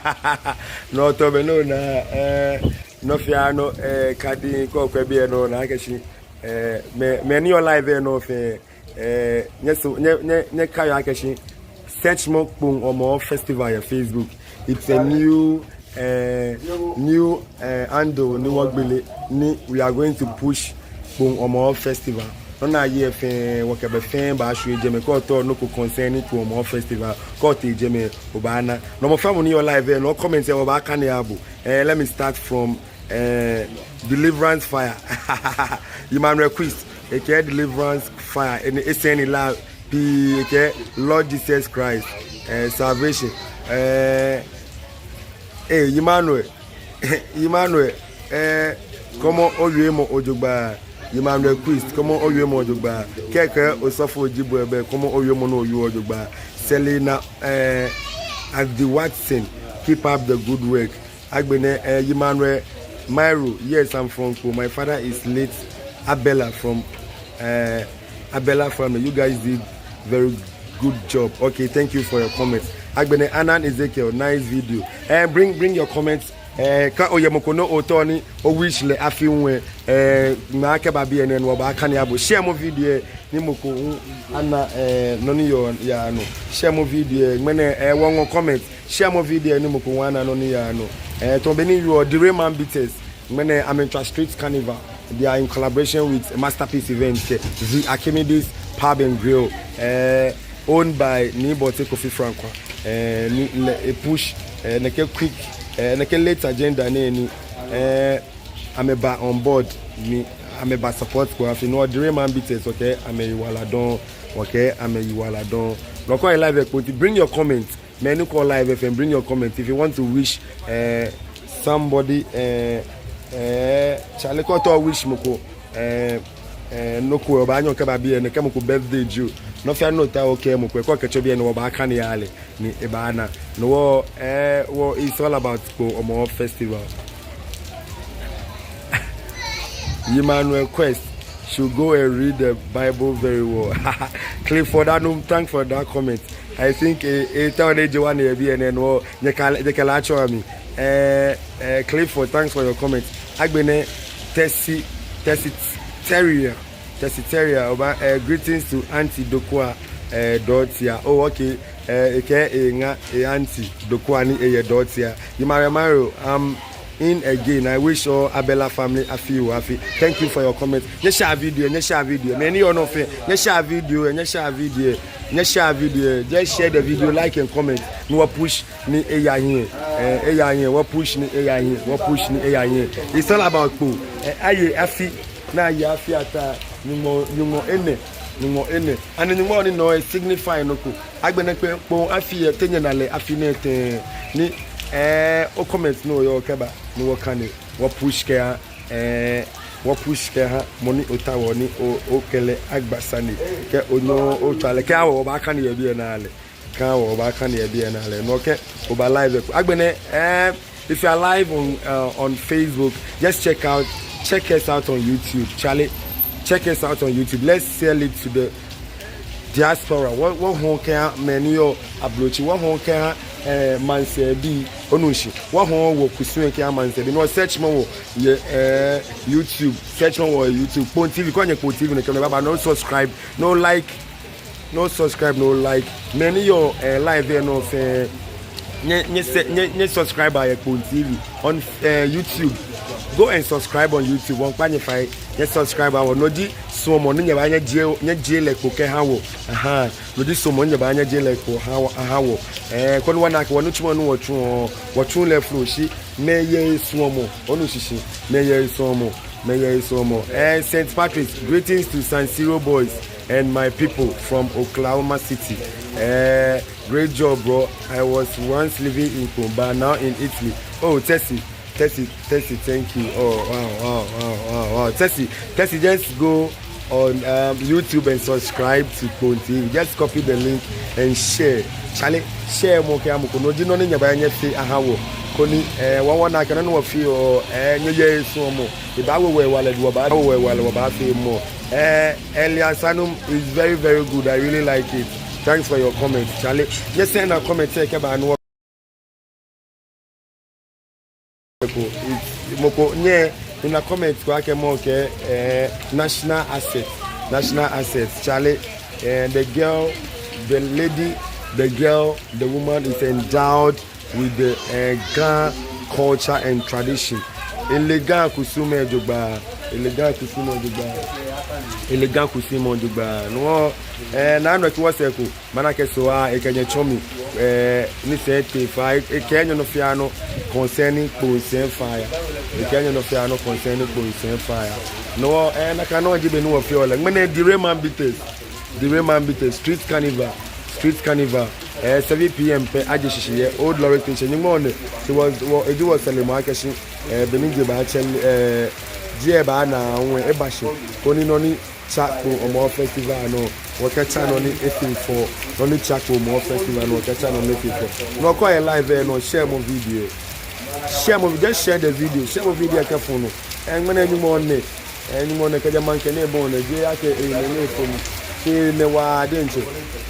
Nɔ tɔ bɛ nɔ na, eh, nɔ fɛɛ nɔ, eh, kadi kɔ kwɛ bi ɛ nɔ na kɛ shi, eh, mɛi, mɛi ni yɔɔ live ɛ nɔ fɛɛ, eh, nyɛsɔ, nyɛ, nyɛ, nyɛkaiɔ akɛ shi, search mɔ Kpone Hɔmɔwɔ Festival yɛ Facebook. It's a new, eh, new, eh, handle ni wɔgbele ni we are going to push Kpone Hɔmɔwɔ Festival. Nɔ ni aye fɛɛ, wɔkɛ bɛ fɛɛ baashwie jɛmɛ, kɛ otao nɔ ko concerning Kpone Hɔmɔwɔ Festival, kɛ otee jɛmɛ, obaana. Nɔ mɔ fɛɛ mɔ ni yɔɔ live ɛ, nɔ comment ɛ, wɔbaakane abo. Eh, let me start from, eh, Deliverance Fire. Emmanuel Christ, ekɛɛ Deliverance Fire, enɛ esɛŋ ni la pii, ekɛɛ Lord Jesus Christ, eh, salvation. Eh, eh, Emmanuel, Emmanuel, eh, kɔmɔ owiemɔ ojogbaŋŋ. Emmanuel Christ, kɔmɔ owiemɔ ojogbaŋŋ. Kɛkɛ Osɔfo Ojibwe bɛ, kɔmɔ owiemɔ nɔ owie ojogbaŋŋ. Selina, eh, Adi Watson, keep up the good work. Agbɛnɛ, eh, Emmanuel Mairo, yes, I'm from Kpone. My father is late Abela from, eh, Abela family. You guys did very good job. Okay, thank you for your comments. Agbɛnɛ Anan Ezekiel, nice video. Eh, bring, bring your comments. Eh, kɛ oyɛ mɔ ko ni otao ni o wish lɛ afi ŋwɛi, eh, ŋmɛnɛ kɛba biɛ nɛɛ ni wɔbaakane abo. Share mɔ video ɛ ni mɔ ko hu ana, eh, nɔ ni yɔɔ yaa nɔ. Share mɔ video ɛ, ŋmɛnɛ, eh, wɔŋɔ comment. Share mɔ video ɛ ni mɔ ko hu ana nɔ ni yaa nɔ. Eh, tɔn be ni yɔɔ, The Rayman Beaters. Ŋmɛnɛ amɛmiitswa Street Carnival. They are in collaboration with Masterpiece Events kɛ The Archimedes Pub and Grill. Eh, owned by Nii Bortey Kofi Franquah. Eh, ni, ni, e push, eh, nɛkɛ quick, eh, nɛkɛ late agenda nɛɛ ni, eh, amɛba on board ni amɛba support Kpone afi. No, The Rayman Beaters, okay, amɛyiwaladɔŋŋ, okay, amɛyiwaladɔŋŋ. Nɔ ko yɛ live ɛ Kpone T V, bring your comment. Mɛi ni kɔɔ live ɛ fɛɛ, bring your comment. If you want to wish, eh, somebody, eh, eh, Charlie, kɛ otao wish mɔ ko, eh, eh, nɔ ko, obaanyɛ okɛba biɛ nɛɛ, kɛ mɔ ko birthday ji o. Nɔ fɛɛ nɔ ni otao okɛɛ mɔ ko, kɛ okɛtsɔ biɛ nɛɛ, wɔbaakane aha lɛ ni ebaana. No hewɔ, eh, hewɔ, it's all about Kpone Hɔmɔwɔ Festival. Emmanuel Quest should go and read the Bible very well. Clifford Anum, thanks for that comment. I think, eh, eh, tao ni eje wɔ nɛɛ biɛ nɛɛ no, nyɛkɛ, nyɛkɛ lɛ atsɔɔ mi. Eh, eh, Clifford, thanks for your comment. Agbɛnɛ Tesi, Tesi Terrier, Tesi Terrier, oba, eh, greetings to Auntie Dokua, eh, Dorothea. Oh, okay. Eh, ekɛɛ eŋa, eh, Auntie Dokua ni eyɛ Dorothea. Yimare Mario, um, in again. I wish all Abela family afi oo afi. Thank you for your comment. Nyɛshare video, nyɛshare video. Mɛi ni yɔɔ nɔ fɛɛ, nyɛshare video, nyɛshare video, nyɛshare video. Just share the video, like and comment. Ni wɔ push ni eya hiɛ. Eh, eya hiɛ, wɔ push ni eya hiɛ, wɔ push ni eya hiɛ. It's all about Kpone. Eh, aye afi, ni aye afi ataa. Nyɔŋmɔ, Nyɔŋmɔ enɛ, Nyɔŋmɔ enɛ. Ani Nyɔŋmɔ ni nɔ e signify nɔ ko. Agbɛnɛ kpɛ Kpone afi yɛ te nyɛna lɛ afi nɛɛ tɛŋŋ? Ni, eh, o comment ni oyɔɔ kɛba ni wɔkane, wɔ push kɛha, eh, wɔ push kɛha mɔ ni otaoɔ ni o, okɛ lɛ agba sane. Kɛ onyɛɛɛ otswa lɛ, kɛ awo, wɔbaakane yɛ biɛ ni aha lɛ. Kɛ awo, wɔbaakane yɛ biɛ ni aha lɛ. No kɛ oba live. Agbɛnɛ, eh, if you are live on, uh, on Facebook, just check out, check us out on YouTube. Charlie, check us out on YouTube. Let's sell it to the diaspora. Wɔ, wɔhɔɔ kɛha mɛi ni yɔɔ ablotsiri. Wɔhɔɔ kɛha, eh, maŋsɛɛbii. Onu shishi. Wɔhɔɔ wɔkusum kɛha maŋsɛɛbii. No search mɔ wɔ yɛ, eh, YouTube. Search mɔ wɔ yɛ YouTube. Kpone T V. Kɛ onyɛ Kpone T V nɛkɛ, no baba, no subscribe, no like, no subscribe, no like. Mɛi ni yɔɔ, eh, live ɛ nɔ fɛɛ, nyɛ, nyɛ se-, nyɛ, nyɛ subscribe yɛ Kpone T V on, eh, YouTube. Go and subscribe on YouTube. Wɔmiikpa nyɛ fai, nyɛ subscribe aha wɔ. No ji suɔmɔ ni nyɛbaa nyɛjie, nyɛjie lɛ kpo kɛha wɔ. Aha. No ji suɔmɔ ni nyɛbaa nyɛjie lɛ kpo ha wɔ, aha wɔ. Eh, koni wɔna akɛ wɔnitsumɔ ni wɔtsuɔ, wɔtsuuu lɛ flo shi. Mɛi yɛ suɔmɔ, onu shishi. Mɛi yɛ suɔmɔ, mɛi yɛ suɔmɔ. Eh, Saint Patrick's, greetings to San Siro boys and my people from Oklahoma City. Eh, great job, bro. I was once living in Kumba, now in Italy. Oh, Tessie, Tessie, Tessie, thank you. Oh, wow, wow, wow, wow, wow. Tessie, Tessie, just go on, um, YouTube and subscribe to Kpone T V. Just copy the link and share. Charlie, share mɔ kɛha mɔ ko. No ji nɔ ni nyɛbaa nyɛfee aha wɔ. Koni, eh, wɔ wɔna akɛ nɔ ni wɔfeɔ, eh, nyɛyɛ suɔmɔ. Ebaawo wɔ hewalɛ, wɔbaawo wɔ hewalɛ, wɔbaafee more. Eh, Elias Anum is very, very good. I really like it. Thanks for your comment, Charlie. Nyɛ send a comment lɛ kɛba ni wɔ ko, it's, mɔ ko nyɛ, mina comment ko akɛ mɔ kɛɛ, eh, national asset, national asset, Charlie, eh, the girl, the lady, the girl, the woman is endowed with the, eh, Ga culture and tradition. Ele Ga kusum lɛ jogbaŋŋ, ele Ga kusum lɛ jogbaŋŋ, ele Ga kusum lɛ jogbaŋŋ. No, eh, naanɔ kɛ wɔsɛɛ ko. Mana akɛ so, ah, ekɛ nyɛ tsɔ mi, eh, ni sɛɛ tee faa, e-, ekɛɛ nyɛ nɔ fɛɛ nɔ concerning Kpone sɛɛ faa ya. Ekɛɛ nyɛ nɔ fɛɛ nɔ concerning Kpone sɛɛ faa ya. No, eh, nakai nɔŋŋ ji bɔ ni wɔfeɔ lɛ. Ŋmɛnɛ Diraman Beaters, Diraman Beaters, street carnival, street carnival. Eh, seven P M pɛ aje shishi yɛ Old Lorry Station. Nyɔŋmɔ nɛ, it was, wɔ, eji wɔsɛɛmɔ akɛ shi, eh, bɔ ni je baatsɛ, eh, je baana ŋwɛ, eba shi. Koni nɔ ni tsa Kpone Hɔmɔwɔ festival nɔ, wɔkɛtsa nɔ ni efee fɛo. Nɔ ni tsa Kpone Hɔmɔwɔ festival nɔ, wɔkɛtsa nɔ ni efee fɛo. Nɔ ko yɛ live lɛ nɔ, share mɔ video. Share mɔ, just share the video. Share mɔ video kɛfɔ̃ nɔ. Eh, ŋmɛnɛ Nyɔŋmɔ nɛ. Eh, Nyɔŋmɔ nɛ kɛjɛ maŋkɛ nɛɛ bɔ nɛ. Je akɛ, eh, nɛ nɛ fɔ̃ nɔ. Kɛ nɛ wa diɛŋtsɛ.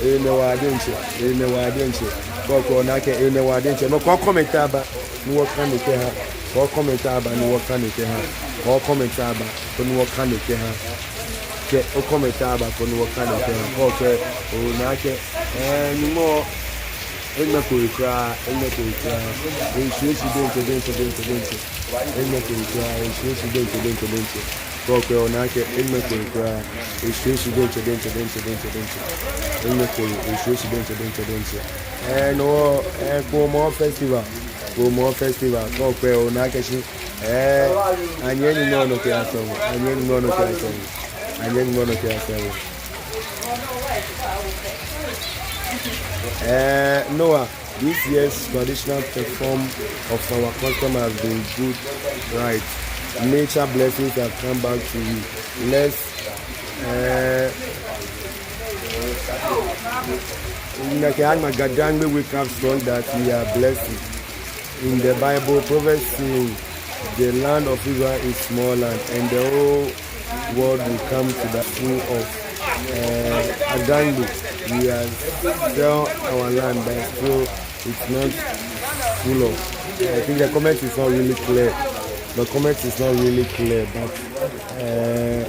Eh, nɛ wa diɛŋtsɛ. Eh, nɛ wa diɛŋtsɛ. Kɔkɔ na akɛ, eh, nɛ wa diɛŋtsɛ. Nɔ ko comment aba. Ni wɔkane kɛha. Kɛ o comment aba, ni wɔkane kɛha. Kɛ o comment aba, koni wɔkane kɛha. Kɛ o comment aba, koni wɔkane kɛha. Kɛ okɛɛ, ona akɛ, eh, Nyɔŋmɔ, eŋmɛko he kwraa, eŋmɛko he kwraa. Eshwie shi diɛŋtsɛ, diɛŋtsɛ, diɛŋtsɛ, diɛŋtsɛ. Eŋmɛko he kwraa, eshwie shi diɛŋtsɛ, diɛŋtsɛ, diɛŋtsɛ. Kɛ okɛɛ, ona akɛ, eŋmɛko he kwraa. Eshwie shi diɛŋtsɛ, diɛŋtsɛ, diɛŋtsɛ, diɛŋtsɛ, diɛŋtsɛ. Eŋmɛko he, eshwie shi diɛŋtsɛ, diɛŋtsɛ, diɛŋtsɛ. Eh, no, eh, Kpone Hɔmɔwɔ festival. Kpone Hɔmɔwɔ festival. Kɛ okɛɛ, ona akɛ shi. Eh, anyɛ Nyɔŋmɔ nɔ kɛ asɔŋ. Anyɛ Nyɔŋmɔ nɔ kɛ asɔŋ. Anyɛ Nyɔŋmɔ nɔ kɛ asɔŋ. Eh, Noah, this year's traditional perform of our custom has been good, right? Nature blessings have come back to you. Let's, eh, Nyɔŋmɔ kɛɛ, Adangbe wake up strong that we are blessed. In the Bible, Proverbs say, "The land of Israel is small land, and the whole world will come to the full of," eh, Adangbe. We are sell our land, but still it's not full of. I think the comment is not really clear. The comment is not really clear, but, eh,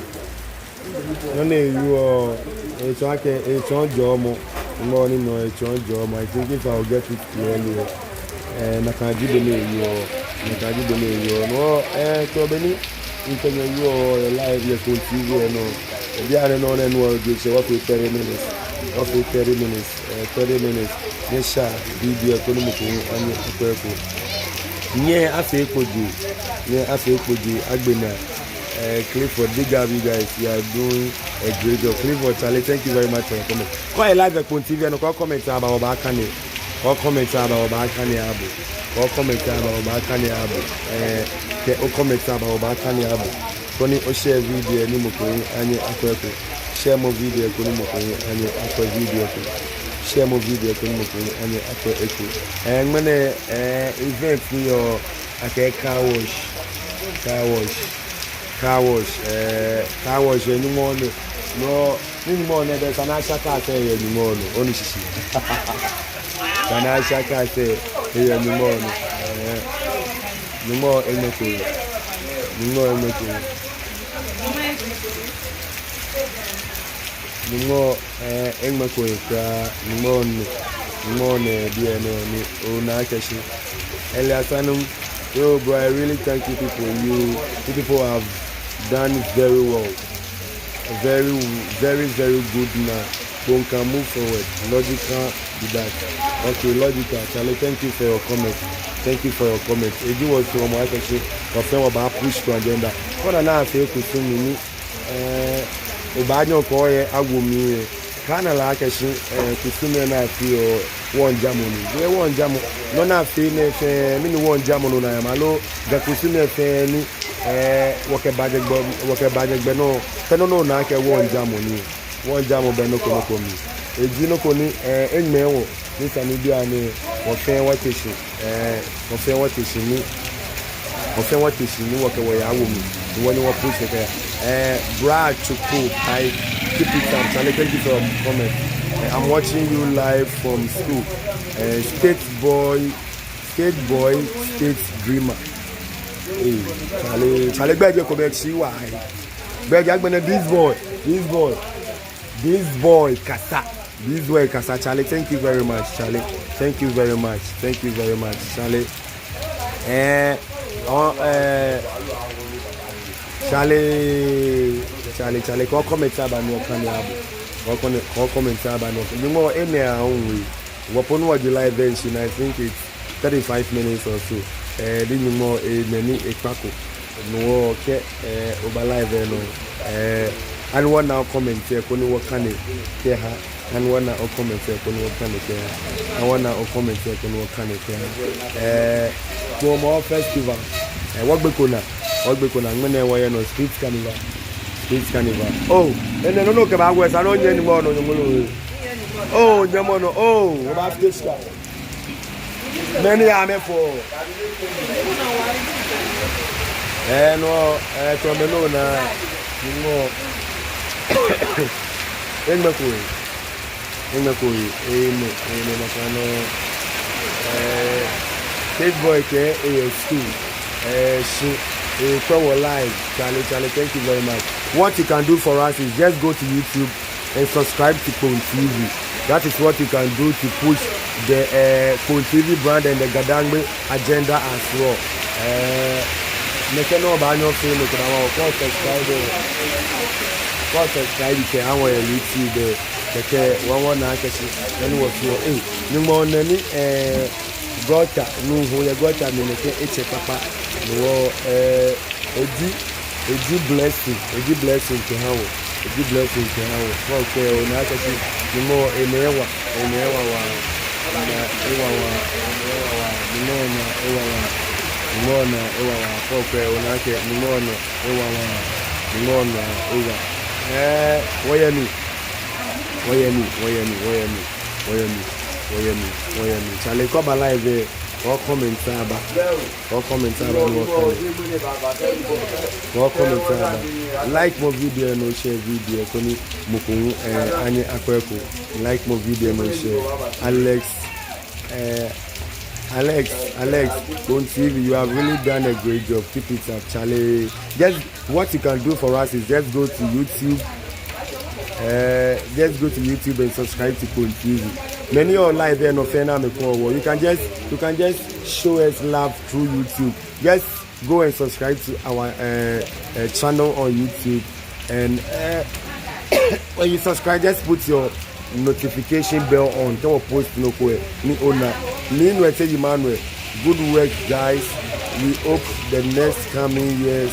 nɔ ni ewieɔ, etsɔɔ akɛ, etsɔɔ jɔɔmɔ. Ŋmɔ ni nɔ etsɔɔ jɔɔmɔ. I think if I will get it clearly, eh, nakai ji bɔ ni ewieɔ, nakai ji bɔ ni ewieɔ. No, eh, to bɔ ni mikɛ nyɛ wieɔ yɛ live yɛ Kpone T V lɛ nɔ. Bianɛ nɔ nɛɛ no wɔje shi wɔfee thirty minutes. Wɔfee thirty minutes, eh, thirty minutes. Nyɛshare video koni mɔ ko anyɛ akwɛ eko. Nyɛ afee kpoji, nyɛ afee kpoji, agbɛnɛ. Eh, Clifford, big up you guys. You are doing a great job. Clifford, Charlie, thank you very much for your comment. Kɛ oyɛ live yɛ Kpone T V lɛ nɔ, kɛ o comment aba, wɔbaakane. Kɛ o comment aba, wɔbaakane aha bo. Kɛ o comment aba, wɔbaakane aha bo. Eh, kɛ o comment aba, wɔbaakane aha bo. Koni o share video ni mɔ ko anyɛ akwɛ eko. Share mɔ video koni mɔ ko anyɛ akwɛ video ko. Share mɔ video koni mɔ ko anyɛ akwɛ eko. Eh, ŋmɛnɛ, eh, event ni yɔɔ akɛ car wash. Car wash. Car wash, eh, car wash, eh, Nyɔŋmɔ nɛ. No, ni Nyɔŋmɔ nɛ, bɛ esa ni asha car lɛ yɛ Nyɔŋmɔ nɔ. Onu shishi. Esa ni asha car lɛ yɛ Nyɔŋmɔ nɔ. Eh, Nyɔŋmɔ eŋmɛko he. Nyɔŋmɔ eŋmɛko he. Nyɔŋmɔ, eh, eŋmɛko he kwraa. Nyɔŋmɔ nɛ. Nyɔŋmɔ nɛ bianɛ ni ona akɛ shi. Elias Anum. Yo, bro, I really thank you people. You, you people have done very well. Very, very, very good now. Kpone can move forward. Logical be that. Okay, logical. Chale, thank you for your comment. Thank you for your comment. Eji was from my question. Confirm about push to agenda. Kɛ ona ni afee kusum mli ni, eh, obaanyɛ okɛ ohe awo mli lɛ, kaana lɛ akɛ shi, eh, kusum lɛ ni afeɔ lɛ, wɔŋjamɔ ni. Jeee wɔŋjamɔ. Nɔ ni afeɔ nɛɛ fɛɛ, mɛni wɔŋjamɔ nɔ naa yɛ mli aloo Ga kusum lɛ fɛɛ ni, eh, wɔkɛba jɛ gbɛ, wɔkɛba jɛ gbɛ nɔ, kɛ nɔ nɔ naa akɛ wɔŋjamɔ ni. Wɔŋjamɔ bɛ nɔ ko nɔ ko mli. Eji nɔ ko ni, eh, eŋmɛɛ wɔ, ni esa ni bianɛ, wɔ fɛɛ wɔte shi, eh, wɔ fɛɛ wɔte shi ni, wɔ fɛɛ wɔte shi ni wɔkɛ wɔhe awo mli. Ni wɔ ni wɔ push kɛya. Eh, Bra Chuku, I keep it up. Chale, thank you for your comment. Eh, I'm watching you live from school. Eh, state boy, state boy, state dreamer. Hey, chale, chale, gbɛjɛ ko bɛ shi wa. Gbɛjɛ agbɛnɛ this boy, this boy, this boy kasa, this boy kasa. Chale, thank you very much, chale. Thank you very much, thank you very much, chale. Eh, oh, eh, chale, chale, chale. Kɛ o comment aba ni okane abo. Kɛ o comment, kɛ o comment aba ni okane. Nyɔŋmɔ, enɛ aahu wɔ. Wɔ po ni wɔje live lɛ shishi, I think it's thirty-five minutes or so. Eh, ni Nyɔŋmɔ, eh, nɛni ekpako. No hewɔ kɛ, eh, oba live lɛ nɔ, eh, ani wɔna o comment lɛ koni wɔkane kɛha. Ani wɔna o comment lɛ koni wɔkane kɛha. Ani wɔna o comment lɛ koni wɔkane kɛha. Eh, Kpone Festival. Eh, wɔgbeko naa. Wɔgbeko naa. Ŋmɛnɛ wɔyɛ nɔ, street carnival. Street carnival. Oh, enɛ nɔ nɔ kɛba wɛ sa nɔ nyɛ ni mɔ nɔ nyɛ mɔ nɔ. Oh, nyɛ mɔ nɔ. Oh, wɔba stage ka. Mɛni amɛfɔ? Ɛɛ, no, ɛɛ, tsɔɔmɔ nɔ naa, no. Eŋmɛko, eŋmɛko, eŋmɛ, eŋmɛ, maka nɔ. Ɛɛ, State Boy kɛɛ eyɛ school. Ɛɛ, shi, ekwɛ wɔ live. Chale, chale, thank you very much. What you can do for us is just go to YouTube and subscribe to Kpone T V. That is what you can do to push the, uh, Kpone T V brand and the Gadangme agenda as well. Uh, nɛkɛ nɔ obaanyɛ ofee nɛkɛ, obaanyɛ o subscribe, o subscribe kɛha wɔ yɛ YouTube, kɛkɛ wɔ wɔna akɛ shi nɛni wɔfeɔ. Eh, Nyɔŋmɔ nɛni, eh, gutter, nuu hu yɛ gutter mli nɛkɛ etsɛ kpakpa. No hewɔ, eh, Eji, eji blessing, eji blessing kɛha wɔ, eji blessing kɛha wɔ. Fɔ kɛ ona akɛ shi, Nyɔŋmɔ, enɛ ewa, enɛ ewa waa, enɛ ewa waa, enɛ ewa waa, Nyɔŋmɔ naa ewa waa, Nyɔŋmɔ naa ewa waa. Fɔ kɛ ona akɛ, Nyɔŋmɔ naa ewa waa, Nyɔŋmɔ naa ewa. Ɛɛ, wɔyɛ mli, wɔyɛ mli, wɔyɛ mli, wɔyɛ mli, wɔyɛ mli, wɔyɛ mli, wɔyɛ mli. Chale, kɛ oba live lɛ, o comment aba. Kɛ o comment aba ni wɔkane. Kɛ o comment aba. Like mɔ video lɛ ni o share video lɛ koni mɔ ko hu, eh, anyɛ akwɛ eko. Like mɔ video lɛ ni o share. Alex, eh, Alex, Alex, Kpone T V, you have really done a great job. Keep it up, chale. Just What you can do for us is just go to YouTube. Uh, just go to YouTube and subscribe to Kpone T V. Mɛni o live lɛ nɔ fɛɛ ni amɛkɔ wɔ. You can just, you can just show us love through YouTube. Just go and subscribe to our, uh, uh, channel on YouTube. And, uh, when you subscribe, just put your notification bell on. Kɛ wɔ post nɔ ko lɛ, ni ona. Nii Nuɛtse Emmanuel, good work, guys. We hope the next coming years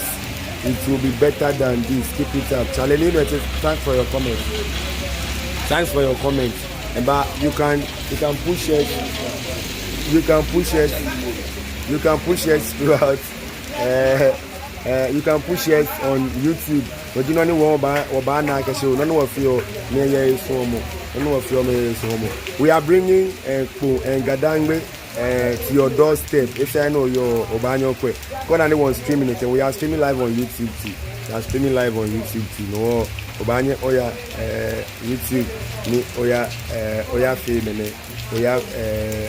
it will be better than this. Keep it up. Chale, Nii Nuɛtse, thanks for your comment. Thanks for your comment. But you can, you can push us. You can push us. You can push us throughout. Uh, Eh, you can push us on YouTube. But you know, ni wɔba, wɔbaana akɛ shi nɔ ni wɔfeɔ, mɛi yɛ esɔɔmɔ. Nɔ ni wɔfeɔ, mɛi yɛ esɔɔmɔ. We are bringing, eh, Kpone and Gadangme, eh, to your doorstep. If you know your obaanyɛ okwɛ. Kɛ ona ni wɔ streaming lɛ, we are streaming live on YouTube too. We are streaming live on YouTube too. No, obaanyɛ oya, eh, YouTube ni oya, eh, oya fee mɛni. Oya, eh,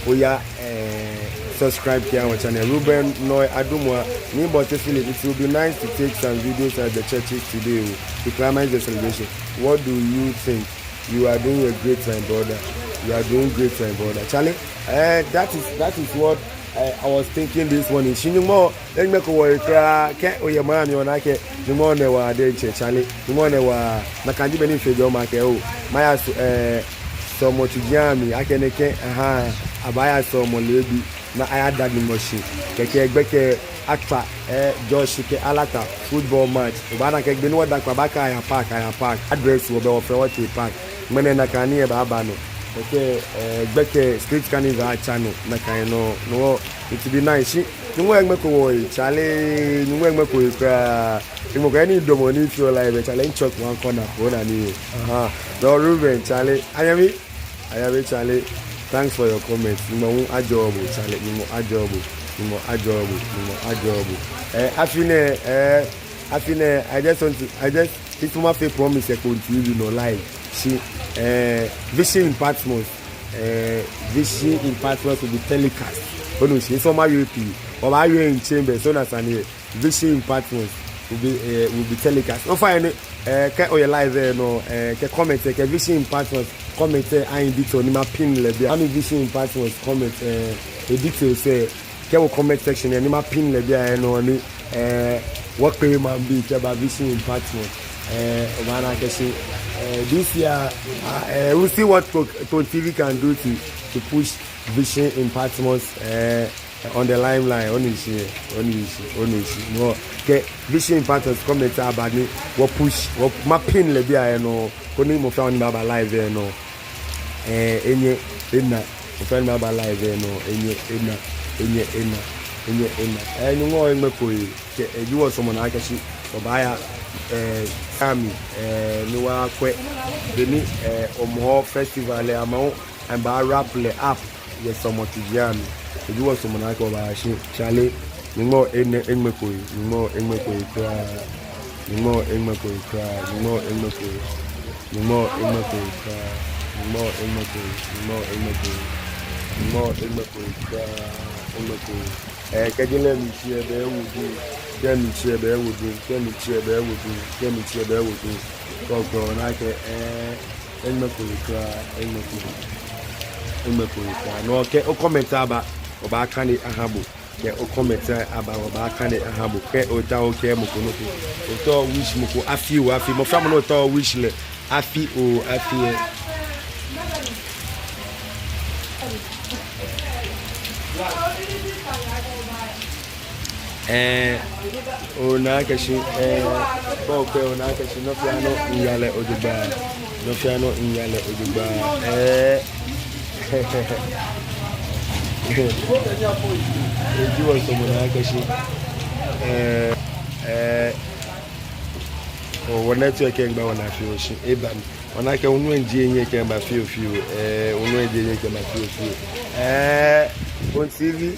oya, eh, subscribe kɛha wɔ channel. Ruben Noi Adumua, Nii Bɔte Philip, it will be nice to take some videos at the churches today o, to climax the celebration. What do you think? You are doing a great, my brother. You are doing great, my brother. Chale, eh, that is, that is what Eh, I was thinking this morning. Shi Nyɔŋmɔ eŋmɛko wɔhe kwraa, kɛ oyɛ maŋ mli ona akɛ Nyɔŋmɔ nɛ wa diɛŋtsɛ, chale. Nyɔŋmɔ nɛ wa, nakai ji bɔ ni mifee jɔɔmɔ akɛ oo, maya sɔ, eh, sɔlemɔtsu jɛmɛ mli, akɛ nɛkɛ, aha, abaaya sɔlemɔ leebi, ni ayada Nyɔŋmɔ shi. Kɛkɛ gbɛkɛ atswa, eh, Jɔɔshi kɛ Alata football match. Obaana akɛ gbɛ ni wɔda kpa baakɛɛ aya park, aya park. Address wɔbɛ, wɔfɛɛ wɔtee park. Ŋmɛnɛ nakai nii lɛ baaba nɔ. Kɛkɛ, eh, gbɛkɛ street carnival atsa nɔ, nakai nɔŋŋ, no hewɔ it will be nice. Shi Nyɔŋmɔ eŋmɛko wɔhe, chale, Nyɔŋmɔ eŋmɛko wɔhe kwraa. Eŋmɛko, any damɔ ni fio live, chale, nchɔk one corner ko na ni. Aha. No, Ruben, chale, Ayami, Ayami, chale, thanks for your comments. Nyɔŋmɔ hu ajɔɔ bo, chale, Nyɔŋmɔ ajɔɔ bo, Nyɔŋmɔ ajɔɔ bo, Nyɔŋmɔ ajɔɔ bo. Eh, afi nɛɛ, eh, afi nɛɛ, I just want to, I just, it's my favorite promise, eh, continue, you know, live. Shi, eh, Vision in Patmos, eh, Vision in Patmos will be telecast. Onu shishi, it's on my U P. Or my U N chamber, so that's an, eh, Vision in Patmos will be, eh, will be telecast. Ofainɛ, eh, kɛ oyɛ live lɛ nɔ, eh, kɛ comment, eh, kɛ Vision in Patmos comment, eh, ayi detail ni mapin lɛ biɛ. Ami Vision in Patmos comment, eh, e details, eh, kɛ wɔ comment section lɛ ni mapin lɛ biɛ, eh, nɔ ni, eh, wɔkpe maŋbii kɛba Vision in Patmos. Eh, obaana akɛ shi, eh, this year, ah, eh, we'll see what Ton T V can do to, to push Vision in Patmos, eh, on the limelight, onu shishi, onu shishi, onu shishi. No, kɛ Vision in Patmos comment aba ni wɔ push, wɔ, mapin lɛ biɛ, eh, nɔ, koni mɔ fɛɛ mɔ ni baaba live lɛ nɔ, eh, enyɛ ena. Mɔ fɛɛ mɔ ni baaba live lɛ nɔ, enyɛ ena, enyɛ ena, enyɛ ena. Eh, Nyɔŋmɔ eŋmɛko wɔhe, kɛ, eh, eji wɔsɔlemɔ naa akɛ shi wɔbaaya, eh, Sami, eh, ni wɔyakwɛ bɔ ni, eh, Hɔmɔwɔ festival lɛ, amɛ hu amɛbaa wrap lɛ up yɛ sɔlemɔtsu jɛmɛ mli. Eji wɔsɔlemɔ naa akɛ wɔbaaya shi, chale, Nyɔŋmɔ enɛ, eŋmɛko wɔhe, Nyɔŋmɔ eŋmɛko wɔhe kwraa, Nyɔŋmɔ eŋmɛko wɔhe kwraa, Nyɔŋmɔ eŋmɛko wɔhe, Nyɔŋmɔ eŋmɛko wɔhe kwraa, Nyɔŋmɔ eŋmɛko wɔhe, Nyɔŋmɔ eŋmɛko wɔhe, Nyɔŋmɔ eŋmɛko wɔhe kwraa, eŋmɛko wɔhe. Eh, kɛ je lɛ mitsi lɛ, bɛ ewo duŋ, kɛ mitsi lɛ, bɛ ewo duŋ, kɛ mitsi lɛ, bɛ ewo duŋ, kɛ mitsi lɛ, bɛ ewo duŋ. Kɔkɔ, ona akɛ, eh, eŋmɛko wɔhe kwraa, eŋmɛko wɔhe, eŋmɛko wɔhe kwraa. No, kɛ o comment aba, wɔbaakane aha bo. Kɛ o comment aba, wɔbaakane aha bo. Kɛ otaoɔ okɛɛ mɔ ko nɔ ko, otaoɔ o-wish mɔ ko afi oo afi, mɔ fɛɛ mɔ ni otaoɔ o-wish lɛ afi oo afi lɛ, eh, ona akɛ shi, eh, kɛ okwɛ, ona akɛ shi nɔ fɛɛ nɔ miiya lɛ ojogbaŋŋ. Nɔ fɛɛ nɔ miiya lɛ ojogbaŋŋ. Eh. Eji wɔsɔlemɔ naa akɛ shi, eh, eh, oo, wɔ network lɛ miigba wɔnaa fioo shi eba mli. Ona akɛ hulu lɛ miijie minyɛ kɛmiiba fioo fioo. Eh, hulu lɛ miijie minyɛ kɛmiiba fioo fioo. Eh, Ton T V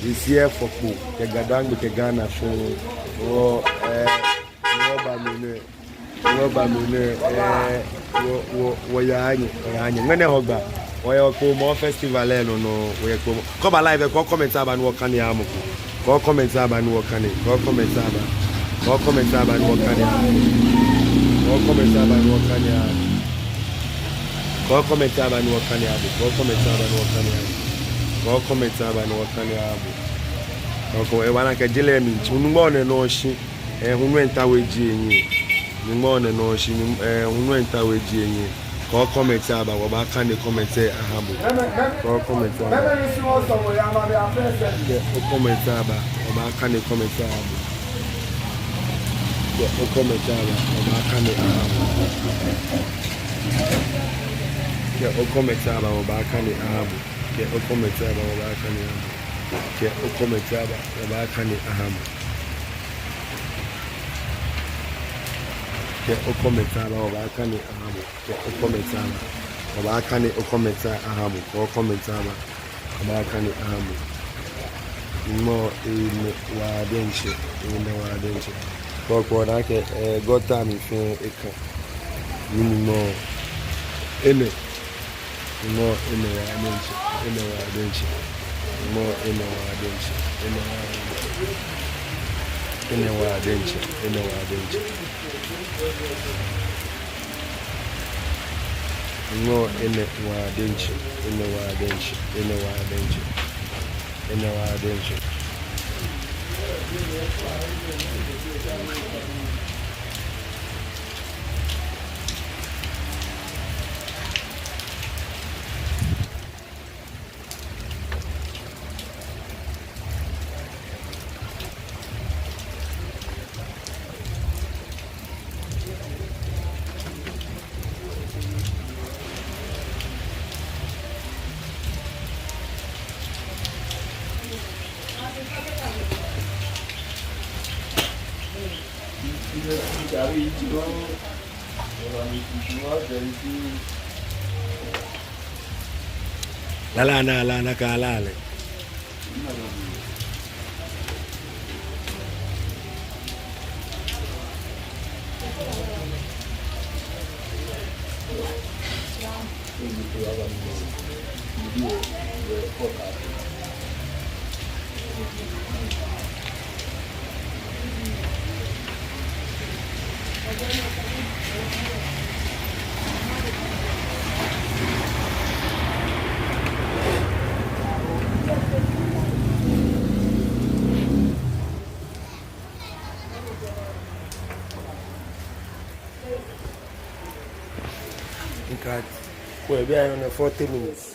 is here for Kpone kɛ GaDangme kɛ Ghana fɛɛ. Wɔ, eh, wɔba mli nɛɛ. Wɔba mli nɛɛ, eh, wɔ, wɔ, wɔyaa nyɛ, wɔyaa nyɛ. Ŋmɛnɛ Hɔgbaa, wɔyɛ Kpone Hɔmɔwɔ festival lɛ nɔ nɔŋŋ, wɔyɛ Kpone Hɔmɔwɔ. Kɛ oba live lɛ, kɛ o comment aba ni wɔkane aha mɔ ko. Kɛ o comment aba ni wɔkane, kɛ o comment aba. Kɛ o comment aba ni wɔkane aha mɔ ko. Kɛ o comment aba ni wɔkane aha mɔ ko. Kɛ o comment aba ni wɔkane aha mɔ ko. Kɛ o comment aba ni wɔkane aha mɔ ko. Kɛ o comment aba ni wɔkane aha mɔ ko. Kɛ o comment, eh, obaana akɛ je lɛ mli, Nyɔŋmɔ nɛ nɔ shi. Eh, hulu lɛ miitao eji enyɛ. Nyɔŋmɔ nɛ nɔ shi, eh, hulu lɛ miitao eji enyɛ. Kɛ o comment aba, wɔbaakane comment lɛ aha bo. Kɛ o comment aba. Kɛ o comment aba, wɔbaakane comment lɛ aha bo. Kɛ o comment aba, wɔbaakane aha bo. Kɛ o comment aba, wɔbaakane aha bo. Kɛ o comment aba, wɔbaakane aha bo. Kɛ o comment aba, wɔbaakane aha bo. Kɛ o comment aba, wɔbaakane aha bo. Kɛ o comment aba, wɔbaakane o comment aha bo. Kɛ o comment aba, wɔbaakane aha bo. Nyɔŋmɔ enɛ wa diɛŋtsɛ, enɛ wa diɛŋtsɛ. Kɔkɔ ona akɛ, eh, gutter mli fɛɛ eka. Nyɔŋmɔ enɛ. Nyɔŋmɔ enɛ wa diɛŋtsɛ, enɛ wa diɛŋtsɛ. Nyɔŋmɔ enɛ wa diɛŋtsɛ, enɛ wa diɛŋtsɛ. Enɛ wa diɛŋtsɛ, enɛ wa diɛŋtsɛ. Nyɔŋmɔ enɛ wa diɛŋtsɛ, enɛ wa diɛŋtsɛ, enɛ wa diɛŋtsɛ. Enɛ wa de nso. Lala na, lala na ka lala. Nka, kwɛ, bianɛ forty minutes.